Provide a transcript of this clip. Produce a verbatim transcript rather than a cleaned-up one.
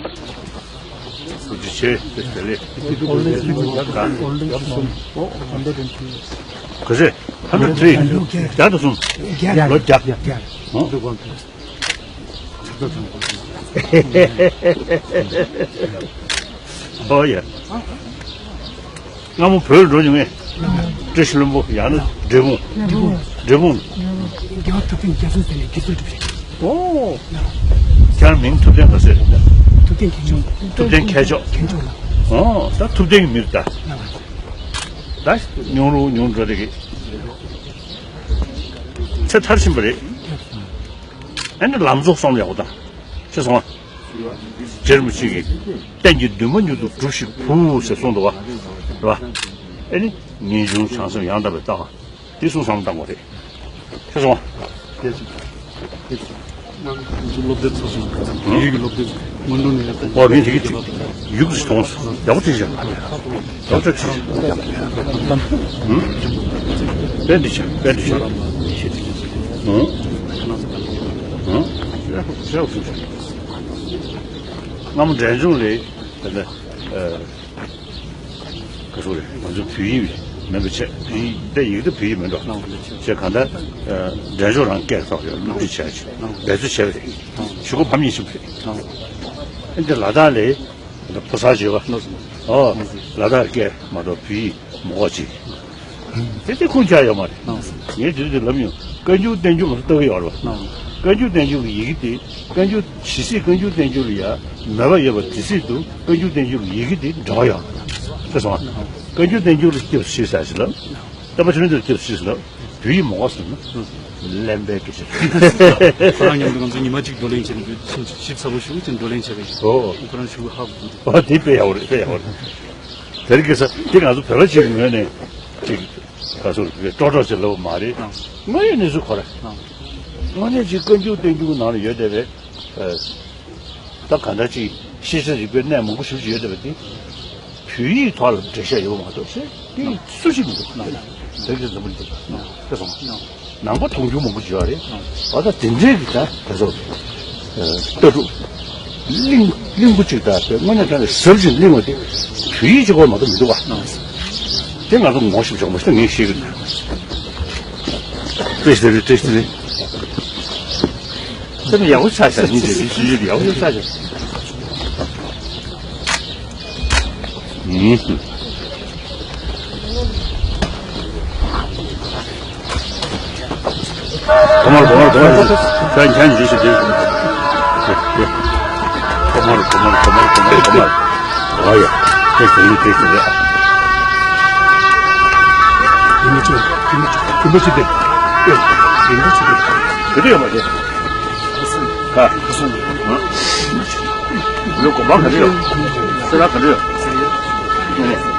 ཐུགས་རྗེ་ཆེ། བདེ་ལེགས། ག་ཚོད། ཧན་ཌེ་ཐི་རི་བརྒྱ་དང་གསུམ། ལོ་བརྒྱ། ཨོ་ཡ། སྔ་མོ་བོད་འགྲོ་མྱོང་ངས། བཀྲ་ཤིས་ལྷུན་པོ། ཡང་ན་འབྲས་སྤུངས། འབྲས་སྤུངས། རྒྱལ་བ་ཐུབ་བསྟན་རྒྱལ་མཚན་ཟེར་ནས་དགེ་ཚུལ་སྒྲུབ་ཤིང་། ཨོ། ཁྱེད་རང་མིང་ཐུབ་བསྟན་ག་ཟེར་རེད། ཐུབ་བསྟན་མཁས་མཆོག་ཐུབ་བསྟན་མཁས་མཆོག་མཁས་མཆོག་ལགས། ཨོ། ད་ཐུབ་བསྟན་གྱི་མི་རེད་ད། ད་ཉུང་རུ་ཉུང་འགྲོ་རེད་གི། ཚེ་མཐར་ཕྱིན་པ་རེད། ཨ་ནི་ལམ་གཙོ་གསུམ་ཡག་པོ་དང་། ཤེས་སོང་ང་། རྗེ་རིན་པོ་ཆེ་གིས་གཏན་གྱི་འདུན་མ་མྱུར་དུ་སྒྲུབས་ཤིག་བུ་ཟེར་གསུངས་འདུག་བ། རེད་བ། ཨེ་ནི་ངེས་འབྱུང་བྱང་སེམས་ཡང་དག་པའི་ལྟ་བ། འདི་གསུངས་བསམ་བློ་བཏང་དགོས་རེད། ཤེས་སོང་ང་། སློབ་དེབ་ཚོ་སོང་། བོད་ཡིག་གི་སློབ་དེབ་སྔོན་འགྲོ་ནས་ཡར་ཨོ་མི་དེ་གི་ཡུག་ཙི་ཐོངས། ཡག་པོ་བྲིས་བཞག་ཡག་པོ་བྲིས་བཞག་དཔེ་འདི་བྱ། དཔེ་འདི་བྱ། ཨུང་། ཨུང་། ཡག་པོ་བྲིས་བཞག་སྔ་མོ་འབྲས་ལྗོངས་ལ་ད་ལྟ་ཨ། ག་ཚོད་རེད། ང་ཚོ་བོད་ཡིག་མིན་པ་བྱས། བོད་ཡིག་དེ་ཡིག་དེ་བོད་ཡིག་མིན་འགྲོ། བྱས་གང་ལྟར་ཨ། འབྲས་ལྗོངས་རང་སྐད་ཐོག་ཡོད། སློབ་ཁྲིད་བྱས་བྱས་འབད་རྩོལ་བྱས་པ་རེད། གཞུག་གུ་ཕམ་ཉེས་ཤིག་རེད། ཨ་འདི་ལ་དྭགས་ལ་ཕོ་གསར་བྱོས་པ། ཨོ། ལ་དྭགས་སྐད་མ་གཏོགས་བོད་ཡིག་མ་གོ་ཅིག་དེ་དེ་ཁུངས་ཆགས་ཡོད་མ་རེད། ངས་དེ་དུས་ལབ་མྱོང་། བཀའ་འགྱུར་བསྟན་འགྱུར་ལ་ལྟ་གི་ཡོད་རེད་བ། བཀའ་འགྱུར་བསྟན་འགྱུར་གྱི་ཡི་གེ་དེ། བཀའ་འགྱུར་ཇི་སྲིད་བཀའ་འགྱུར་བསྟན་འགྱུར་ལ་ཡ་མོས་པ་ཡོད་པ་དེ་སྲིད་དུ་བཀའ་འགྱུར་བསྟན་འགྱུར་གྱི་ཡི་གེ་དེ་འབྲེལ་བ་ཡོད་རེད། ཤེས་སོང་ང་། བཀའ་འགྱུར་བསྟན་འགྱུར་ལ་སྐྱབས་སུ་མཆི་ཟེར་ཞིག་ལབ། བསྟན་པ་ཆོས་ལྡན་དུ་སྐྱབས་སུ་མཆི་ཟེར་ལབ། བོད་ཡིག་མ་གོ་ཟེར་ན། གླེན་པའི་སྐད་ཆ། ཁོ་རང་མཉམ་དུ་ང་ཚོ་ཉི་མ་གཅིག་བགྲོ་གླེང་བྱས་ནས་བོད་ཞིབ་ཞིབ་ཚགས་པོ་ཞུ་བྱས་ནས་བགྲོ་གླེང་བྱས་པ་ཡིན། ཨོ། ཁོ་རང་ཞུ་ཧ་གོ་གི་འདུག་ཨོ་དེ་དཔེ་ཡག་པོ་རེད། དཔེ་ཡག་པོ་རེད། དེ་རིང་ཁ་སང་དེ་ང་ཚོ་བོད་པ་ཅིག་གི་ངོས་ནས་ཅིག་ག་ཚོད་རེད། སྤྲོ་སྤྲོ་ཅིག་ལབ་པ་མ་རེད། ཨང་། དངོས་ཡོད་གནས་ཚུལ་ཁོ་ར། ཨང་། དངོས་གནས་ཅིག་བཀའ་འགྱུར་བསྟན་འགྱུར་ནང་ལ་ཡོད་བསྡད་པའི་ཨ། ད་ག་འདྲ་ཅིག་ཤེས་བྱ་རིག་པའི་གནས་མང་པོ་ཞེ་པོ་ཅིག་ཡོད་བསྡད་པ་དེ། བོད་ཡིག་ཐོག་ལ་འགྲེལ་བཤད་ཡོད་པ་མ་གཏོགས་ཟེར་དེ་སུ་ཞིག་མི་འདུག་དེ་གི་འཛམ་བུ་གླིང་དེ་སོང་། ནང་པ་མཐོང་ཆུང་མང་པོ་བྱེད་པ་རེད། འོ་ད་དེ་འདྲའི་གི་ད་དེ་ཚོ་ལྟ་གྲུབ་གླིང་གླིང་པོ་ཅིག་ད་དེ་དངོས་གནས་དྲང་གནས་ཟབ་ཅིང་བརླིང་བ་དེ་བོད་ཡིག་གཅིག་པོ་མ་གཏོགས་མི་འདུག་བ། དེ་ང་ཚོ་ངོ་ཤེས་བྱུང་བ་ཞིག་ངས་ཤེས་གི་འདུག་བཀྲ་ཤིས་བདེ་ལེགས། བཀྲ་ཤིས་བདེ་ལེགས། དེ་ནི་ཡག་པོ་ཆགས་ཤག་ཉིན་དེ་དུས་ཚོད་ཡག་པོ་ཆགས་ཤག་ཨུམ། གོ་མར་གོ་མར་གོ་མར། ཁྱོད་ཁྱོད་འཇུ་ཞིག་འཇུ་ཞིག་ཁོ་མར་གོ་མར་གོ་མར་གོ་མར་གོ་མར། ཨ་ཡ། དེ་དེ་ནི་དེ་ཞིག་རེད། དེ་ནི་ཅི་དེ་ནི་ཅི་དེ་ནི་ཅི་དེ། དེ་ནི་ཅི་དེ། ག་དུས་ཡོད་མ་རེད། ཁ། ཁ་སང་། ཡོད་གོ་མ་ག་དུས་ཡོད། སེ་ར་ག་དུས་ཡོད།